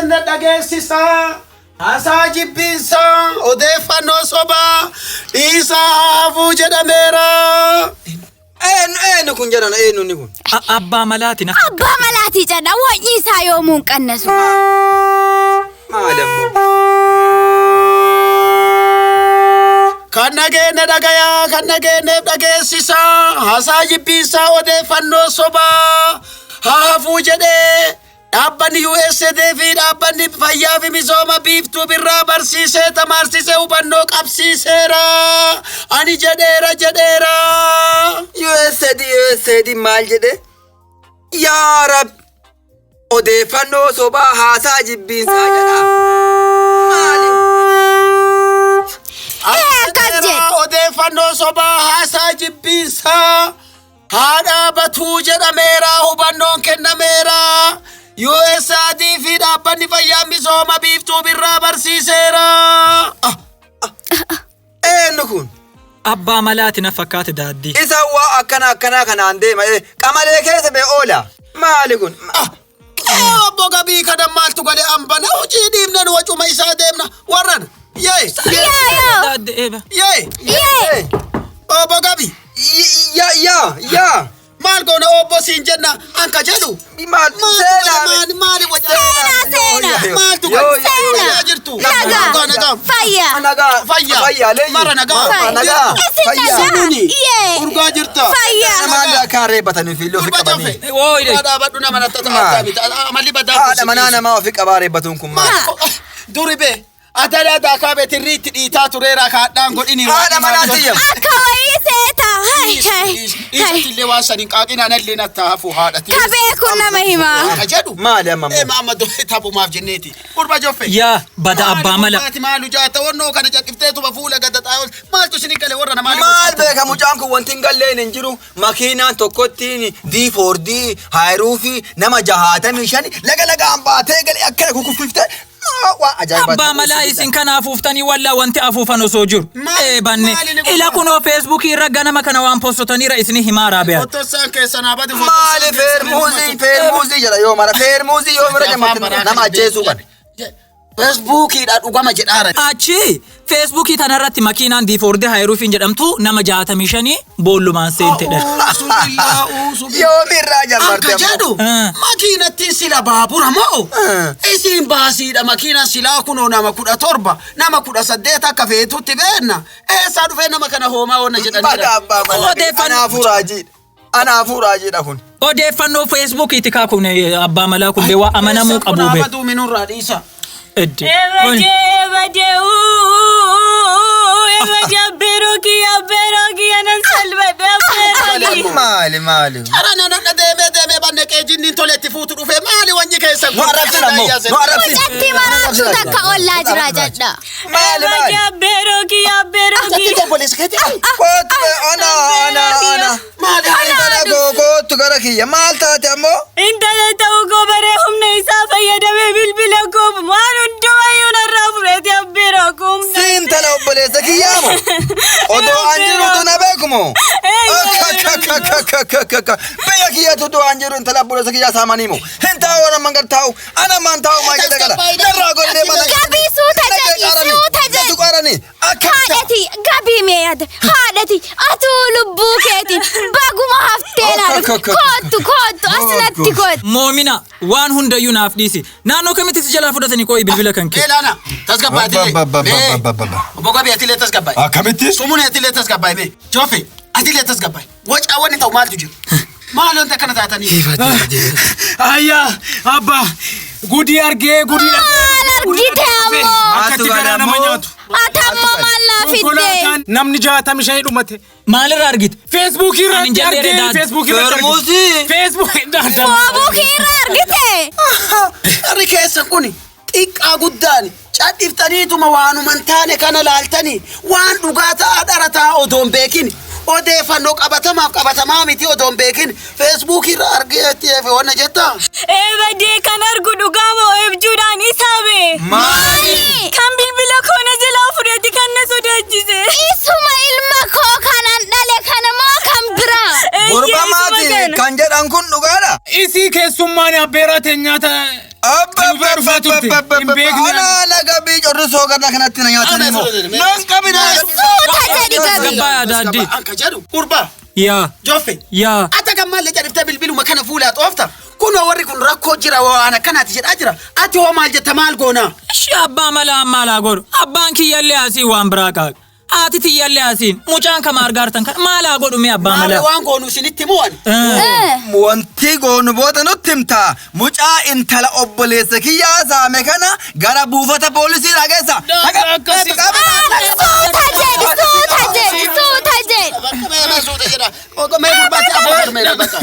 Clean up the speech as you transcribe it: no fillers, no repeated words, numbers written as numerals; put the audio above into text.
dhageenne dhageessisaa. Haasaa jibbiinsaa odeeffannoo sobaa dhiisaa hafuu jedhameera. Eenyu eenyu kun jedhan eenyu inni kun? Abbaa malaati na Abbaa malaatii jedha wacni isaa yoomuu hin qannasu. Maali ammoo? Kan dhageenne dhagayaa kan dhageenneef dhageessisaa haasaa jibbiinsaa odeeffannoo sobaa haa hafuu jedhee dhaabbanni USAID fi dhaabbanni fayyaa fi misooma biiftuu birraa barsiisee tamaarsisee hubannoo qabsiiseera. Ani jedheera jedheera. USAID USAID maal jedhe? Yaa Rabbi! Odeeffannoo sobaa haasaa jibbiinsaa jedha. Maali? Ani Akkas jedheera jedhe. odeeffannoo sobaa haasaa jibbiinsaa haa dhaabatuu jedhameera hubannoon kennameera. USAID fi dhaabbanni fayyaa misooma biiftuu birraa barsiiseera. Ah, Eenyu kun? Abbaa malaati na fakkaate daaddii. Isa waa akkana akkanaa kanaan deema. Qamalee keessa bee oola. Maali kun? ah. Obbo Gabii kana maaltu galee ambana hojii dhiibnan wacuma isaa deemna warran yee Yaayoo. Daadde eeba. yee Yee. obbo Gabii Yaa yaa yaa. maal goona obbo siin jenna anka jedhu Maal seenaa? maali maali waca Seenaa seenaa. maaltu Yoo, galee Seenaa. fayyaa jirtu Nagaa. nagaa nagaa Fayyaa. Nagaa. Fayyaa. Fayyaa leeyyu. Mara nagaa. Mara nagaa. Isin Fayyaa. nagaa. Nuni. Yee. Urgaa jirta. Fayyaa. Maali akka reebbatanii fi ofii Gurba qabanii? jaffe. Wooyi. Dhaabadhu nama natti Maali? amalli badaa Haadha manaa namaa ofii qabaa reebbatuun kun maali? Duri be adala daakaa beetirri itti dhiitaa tureera kaadhaan godhini. Haadha manaa tiyya. Akka wayii seeta. Hai hai. Hai. Dhiisatti waan saniin qaaqinaan allee natti hafu haadha tiyya. Ka beeku nama himaa. Ka jedhu. Maali amma immoo? Eema amma taphumaaf jenneeti. Gurba joffe. Yaa bada abbaa mala. Maali maalu jaata wannoo kana caqifteetuma fuula gada xaa'ol maaltu isin gale warra namaa. Maal beeka mucaan kun wanti hin galleen hin jiru. Makiinaan tokkottiin D4D haayiruufi nama 65 laga lagaan baatee galee akkana kukuffiftee waa ajaa'ibaati. Abbaa malaa isin kana afuuftanii wallaa wanti afuufan osoo jiru. Maali- Eebanne. maali ni godhaa? Ila kunoo feesbuukii irra ganama kana waan postotaniira isin himaa raabiyaa. Fottosaan keessan haa badu. Maali feermuuzii feermuuzii jedha yoo mara feermuuzii yoo mara jammatti nama ajjeesuu kan. Feesbuukiidha dhugama jedhaara. Achi feesbuukii tanarratti makiinaan diifoordee haayiruufiin jedhamtu nama 65 boollumaan seentedha. Yoomirraa jammarte Akka jedhu makiinattiin sila baabura moo isiin baasiidha makiinaan silaa kunoo nama 17 nama 18 akka feetutti beenna eessaa dhufee nama kana hoomaa oonna Bada jedhaniidha. abbaa malaa. Anaafuu raajiidha. Anaafuu raajiidha kun. Odeeffannoo feesbuukiiti kaa kun abbaa malaa kun bee waa amanamuu qabu bee. Dhaabatu minurraa dhiisa. Edde. Ebade ebade ebade abbeeroo kiyya abbeeroo kiyya nan salphadhe abbeeroo kiyya. Maali maali? Cara na nadha deemee deemee banne qeejinni toletti fuutu dhufee maali wanyi keessa Nu arrabsin ammoo. Nu arrabsin. Mucatti maraattu takka ollaa jira jedha. Maali Ebade maali? abbeeroo kiyya abbeeroo kiyya. Kootu be ana ana ana. Maali Intala koo kootu gara kiyya maal taate ammoo? Intala ta'uu koo baree humna isaa fayyadamee bilbila koo waan hundumayyuu narraa fudhate abbeeroo koo humna. Si intala obboleessa kiyyaa moo? Odoo an jirutu na beekumoo? Biyya kiyyatu odoo an jiru intala obboleessa kiyyaa saamanii moo? Hin taa'u ana man gad taa'u ana man taa'u maa jedhe gala. Narraa godhee mana. Gabii suuta jedhi suuta jedhi. Gatu qarani akka Haadhati gabii mee yaada haadhati atuu lubbuu keetiin baguma haftee naa dhufe koottu koottu asinatti koottu. Moomina waan hundayyuu naaf dhiisi. Naannoo kamitti si jalaa fudhatanii qooyi bilbila kan kee. Beelaana tasgabbaa'e atilee. Obbo Gabii atilee tasgabbaa'e. Akkamitti? Sumuni atilee tasgabbaa'e mee. Joofe atilee tasgabbaa'e. Wacaa wanni ta'u maaltu jiru? Maal wanta akkana taatanii? Ayyaa abbaa gudii argee gudii Maal argite ammoo? Akkatti garaa nama nyaatu. Ati ammoo maal naa fidde? Konkolaataan namni 65 dhumate. Maalirraa argite? Feesbuukii Ani irratti jallee argee daadde. feesbuukii irratti argee. Feermuuzii. Feesbuukii daadda. Feesbuukii irraa argite? Harri keessa kuni xiqqaa guddaan cadhiftaniituma waanuma hin taane kana laaltanii waan dhugaa ta'aa dhara ta'aa odoo hin beekin odeeffannoo qabatamaaf qabatamaa miti odoo hin beekin feesbuukii irra argeetti wanna jettaa. Ebadee kan argu dhugaa moo eebjuudhaan isaa bee? Maali? Kan bilbila koo na jalaa fudhate kan na sodaachise. Isuma ilma koo kanan dhale kana moo kan biraa? Eeyyee, Gurba isuma maati kana. kan jedhan kun dhugaadha. Isii keessummaan abbeeraa ta'e nyaata. Abba Nu bira dhufaa turte. Hin beekne ani. Ana naga bii corrisoo gara kanatti na nyaatanii moo? Nan qabina. Suuta jedhi gabi. Gabbaa daandii. Anka jedhu gurbaa Yaa. Joffe. Yaa. Ata gammallee jedhiftee bilbiluma kana fuulaa xoofta. Kunoo warri kun rakkoo jira waan akkanaati jedhaa jira. Ati hoo maal jetta maal goona? Ishee abbaa malaa maalaa godhu. Abbaan kiyyallee asii waan biraa qaaqa. Haati tiyyallee asiin mucaan kama argaartan kan maalaa godhu mee abbaa Maal malaa. waan goonu isinitti mu'an. Wanti goonu booda nutti himta. Mucaa intala obboleessa kiyyaa saame kana gara buufata poolisii dhageessa. Suuta jedhi suuta jedhi suuta jedhi. Mee gurbaatti afaan mee bakka.